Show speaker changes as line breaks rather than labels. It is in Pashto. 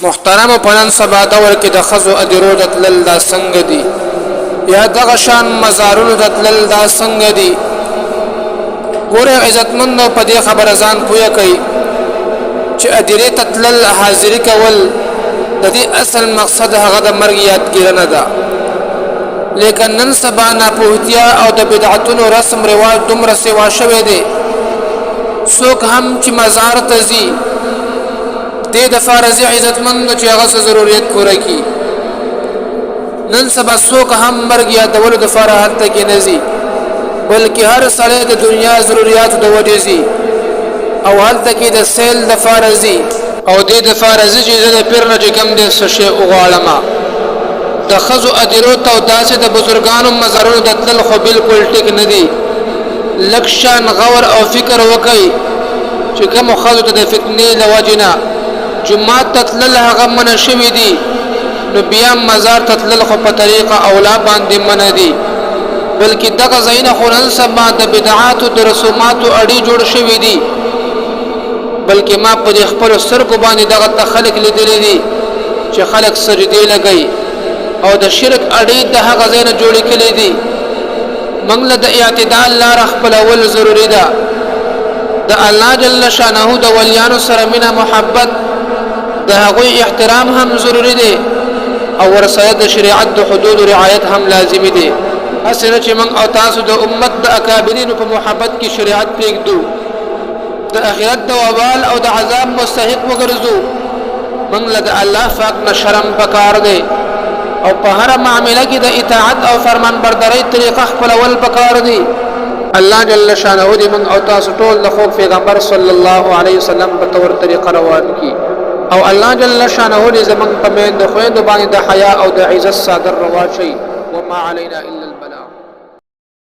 محترمو په نن سبا دور کې د ښځو ادیرو ته تلل دا څنګه دي یا دغه شان مزارونو ته تلل دا څنګه دي؟ ګوره عزتمندو، په دې خبره ځان پوهه کړئ چې ادیرې ته تلل، حاضري کول، د دې اصل مقصد هغه د مرګ یادګیرنه ده. لیکن نن سبا ناپوهتیا او د بدعتونو رسم رواج دومره سیوا شوی دی، څوک هم چې مزار ته ځي، دې د فارزي عزتمند چې هغه څه ضرورت پوره کی. نن سبا څوک هم مرګ یادولو د فاره هلته کې نه ځي، بلکې هر سړی د دنیا ضروریاتو د وجې ځي او هلته کې د سیل د فاره ځي او دې د فاره ځي چې زه د پیر نه چې کوم دی څه شی وغواړم. د ښځو ادیرو ته او داسې د بزرګانو مزارونو ته تلل خو بالکل ټیک نه دي. لږ شان غور او فکر وکړئ چې کومو ښځو ته د فتنې له وجې نه جومات ته تلل هغه منع شوي دي، نو بیا مزار ته تلل خو په طریقه اولا باندې منع دي. بلکې دغه ځایونه خو نن سبا د بدعاتو د رسوماتو اړې جوړ شوي دي. بلکې ما په دې خپلو سترګو باندې دغه ته خلک لیدلي دي چې خلک سجدې لګوي او د شرک اړې د هغه ځای نه جوړې کړي دي. موږ له د اعتدال لاره خپلول ضروري ده. د الله جل شانه د ولیانو سره مینه، محبت، د هغوی احترام هم ضروري دی او ورسره د شریعت د حدودو رعایت هم لازمي دی. هسې نه چې موږ او تاسو د امت د اکابرینو په محبت کې شریعت پرېږدو، د اخرت د وبال او د عذاب مستحق وګرځو. موږ له د الله پاک نه شرم پکار دی او په هره معامله کې د اطاعت او فرمانبردارۍ طریقه خپلول پکار دي. الله جل شانه دې موږ او تاسو ټول د خوږ پیغمبر صلی الله علیه وسلم په تور طریقه روان کړي او الله جل شانه دې زموږ په میندو خویندو باندې د حیا او د عزت څادر رواچوي. وما علينا الا البلاغ.